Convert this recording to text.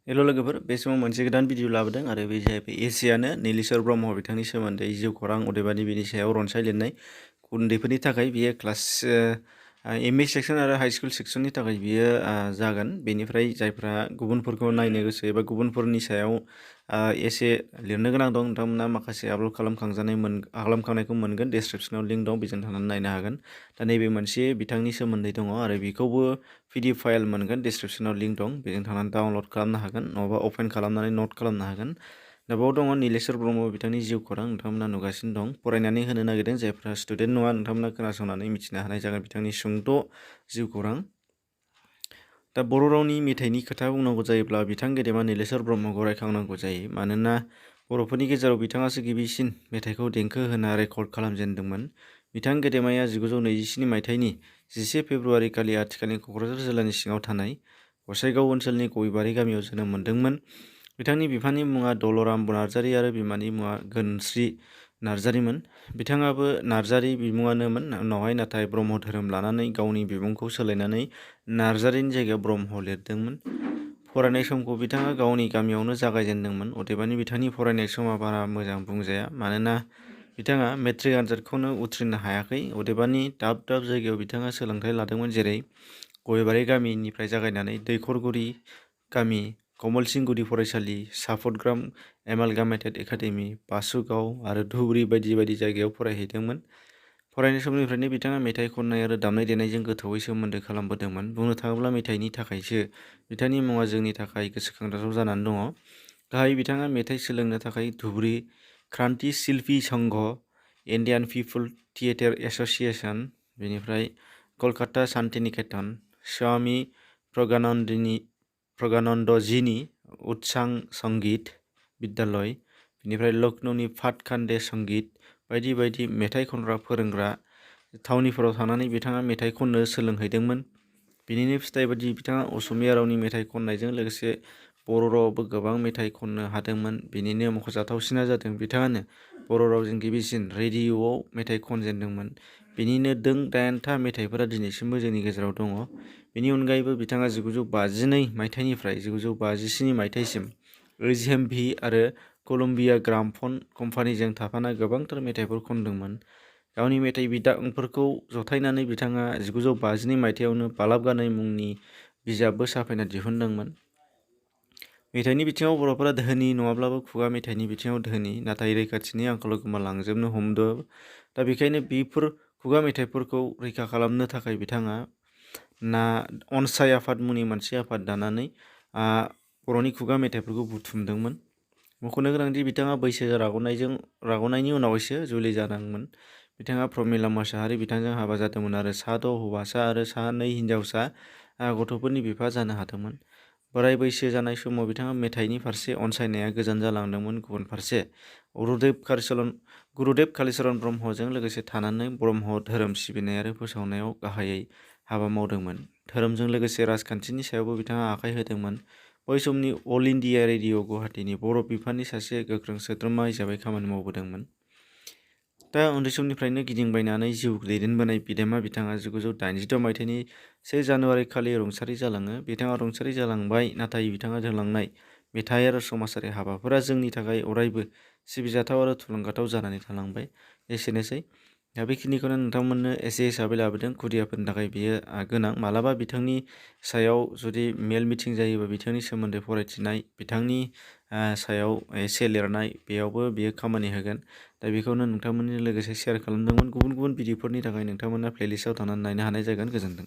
हेल' लोगोफोर, बे समाव मोनसे गोदान भिडिअ लाबोदों आरो बे जाहैबाय एसेयानो नीलेश्वर ब्रह्म बिथांनि सोमोन्दै जिउ खौरां अदेबानि बिनि सायाव रनसाय लिरनाय उन्दैफोरनि थाखाय बियो क्लास एम ए सेक्सन आरो हाइ स्कुल सेक्सननि थाखाय बियो जागोन। बेनिफ्राय जायफ्रा गुबुनफोरखौ नायनो गोसो एबा गुबुनफोरनि सायाव एसे लिरनो गोनां दं नोंथांमोना माखासे आपल'ड खालामखांनायखौ मोनगोन। डिसक्रिप्सनाव लिंक दं, बेजों थांनानै नायनो हागोन। दा नैबे मोनसे बिथांनि सोमोन्दै दङ आरो बेखौबो PDF फाइल मोनगोन। डिसक्रिप्सनाव लिंक दं, बेजों थांनानै डाउनलड खालामनो हागोन नङाबा अपेन खालामनानै नट खालामनो हागोन। दा बेयाव दङ नीलेश्वर ब्रह्म बिथांनि जिउ खौरां नोंथांमोना नुगासिनो दं। फरायनानै होनो नागिरदों जायफ्रा स्टुडेन्ट नङा नोंथांमोना खोनासंनानै मिथिनो हानाय जागोन बिथांनि सुंद' जिउ खौरां। दा बर' रावनि मेथाइनि खोथा बुंनांगौ जायोब्ला बिथां गेदेमा नीलेश्वर ब्रह्मखौ रायखांनांगौ जायो। मानोना बर'फोरनि गेजेराव बिथाङासो गिबिसिन मेथाइखौ देंखो होना रेकर्ड खालामजेनदोंमोन। बिथां गेदेमाया 1927 मायथाइनि 11 फेब्रुआरि खालि आथिखालनि क'क्राझार जिल्लानि सिङाव थानाय गसाइगाव ओनसोलनि गयबारि गामियाव जोनोम मोनदोंमोन। बिथांनि बिफानि मुङा दलराम नार्जारि आरो बिमानि मुङा गोनस्रि नार्जारिमोन। बिथाङाबो नार्जारि बिमुङानोमोन, उनावहाय नाथाय ब्रह्म धोरोम लानानै गावनि बिमुंखौ सोलायनानै नार्जारिनि जायगायाव ब्रह्म लिरदोंमोन। फरायनाय समखौ बिथाङा गावनि गामियावनो जागायजेनदोंमोन। अदेबानि बिथांनि फरायनाय समा बारा मोजां बुंजाया, मानोना बिथाङा मेट्रिक आनजादखौनो उथ्रिनो हायाखै। अदेबानि दाब दाब जायगायाव बिथाङा सोलोंथाइ लादोंमोन, जेरै गयबारि गामिनिफ्राय जागायनानै दैखरगुरि गामि, कमलसिं गुदि फरायसालि, साफतग्राम एमालगामेटेड एकाडेमि, बासुगाव आरो धुबुरी बायदि बायदि जायगायाव फरायहैदोंमोन। फरायनाय समनिफ्रायनो बिथाङा मेथाइ खननाय आरो दामनाय देनायजों गोथौवै सोमोन्दो खालामबोदोंमोन। बुंनो थाङोब्ला मेथाइनि थाखायसो बिथांनि मुङा जोंनि थाखाय गोसोखांजाथाव जानानै दङ। गाहायै बिथाङा मेथाइ सोलोंनो थाखाय धुबुरी क्रान्ति शिल्पी संघ, इन्डियान पिपल थिएटार एस'सिएशन, बेनिफ्राय कलकाता शान्तिनिकेतन, स्वामी प्रज्ञानन्दजीनि उत्सां संगीत विद्यालय, बेनिफ्राय लखनौनि फातखान्डे संगीत बायदि बायदि मेथाइ खनग्रा फोरोंग्रा थावनिफोराव थांनानै बिथाङा मेथाइ खननो सोलोंहैदोंमोन। बिनिनो फिथाइ बायदि बिथाङा असमिया रावनि मेथाइ खननायजों लोगोसे बर' रावावबो गोबां मेथाइ खननो हादोंमोन। बिनिनो मख'जाथावसिना जादों बिथाङानो बर' रावजों गिबिसिन रेडिअ'आव मेथाइ खनजेनदोंमोन। बिनिनो दों 8था मेथाइफोरा दिनैसिमबो जोंनि गेजेराव दङ। बेनि अनगायैबो बिथाङा 1952 मायथाइनिफ्राय 1957 मायथाइसिम एचएमभि आरो कलम्बिया ग्रामफन कम्पानिजों थाफाना गोबांथार मेथाइफोर खनदोंमोन। गावनि मेथाइ बिदांफोरखौ जथायनानै बिथाङा 1952 मायथाइयावनो बालाब गानै मुंनि बिजाबबो साफायना दिहुनदोंमोन। मेथाइनि बिथिङाव बर'फोरा धोनि नङाब्लाबो खुगा मेथाइनि बिथिङाव धोनि, नाथाय रैखाथिनि आंखालाव गोमालांजोबनो हमदों। दा बेखायनो बेफोर खुगा मेथाइफोरखौ रैखा खालामनो थाखाय बिथाङा अनसाय आफाद मुंनि मोनसे आफाद दानानै बर'नि खुगा मेथाइफोरखौ बुथुमदोंमोन। मख'नो गोनांदि बिथाङा बैसो राग'नायनि उनावसो जुलि जादोंमोन। बिथाङा प्रमिला मोसाहारि बिथांजों हाबा जादोंमोन आरो 6 हौवासा आरो 2 हिनजावसा गथ'फोरनि बिफा जानो हादोंमोन। बोराय बैसो जानाय समाव बिथाङा मेथाइनि फारसे अनसायनाया गोजान जालांदोंमोन। गुबुन फारसे गुरुदेब कालीचरण ब्रह्मजों लोगोसे थानानै ब्रह्म धोरोम सिबिनाय आरो फोसावनायाव गाहायै हाबा मावदोंमोन। धोरोमजों लोगोसे राजखान्थिनि सायावबो बिथाङा आखाइ होदोंमोन। बै समनि अल इन्डिया रेडिअ' गुवाहाटीनि बर' बिफाननि सासे गोख्रों सोद्रोमा हिसाबै खामानि मावबोदोंमोन। दा उन्दै समनिफ्रायनो गिदिंबायनानै जिउ दैदेनबोनाय बिदेमा बिथाङा 1986 मायथाइनि 1 जानुवारि खालि रुंसारि जालाङो। बिथाङा रुंसारि जालांबाय, नाथाय बिथाङा होलांनाय मेथाइ आरो समाजारि हाबाफोरा जोंनि थाखाय अरायबो सिबिजाथाव आरो थुलुंगाथाव जानानै थालांबाय। एसेनोसै। दा बेखिनिखौनो नोंथांमोननो एसे हिसाबै लाबोदों। खुदियाफोरनि थाखाय बियो गोनां। मालाबा बिथांनि सायाव जुदि मेल मिटिं जायोबा बिथांनि सोमोन्दै फरायथिनाय, बिथांनि सायाव एसे लिरनाय, बेयावबो बियो खामानि होगोन। दा बेखौनो नोंथांमोननि लोगोसे शेयार खालामदोंमोन। गुबुन गुबुन भिडिअफोरनि थाखाय नोंथांमोना प्लेलिस्टआव थांनानै नायनो हानाय जागोन। गोजोन्थों।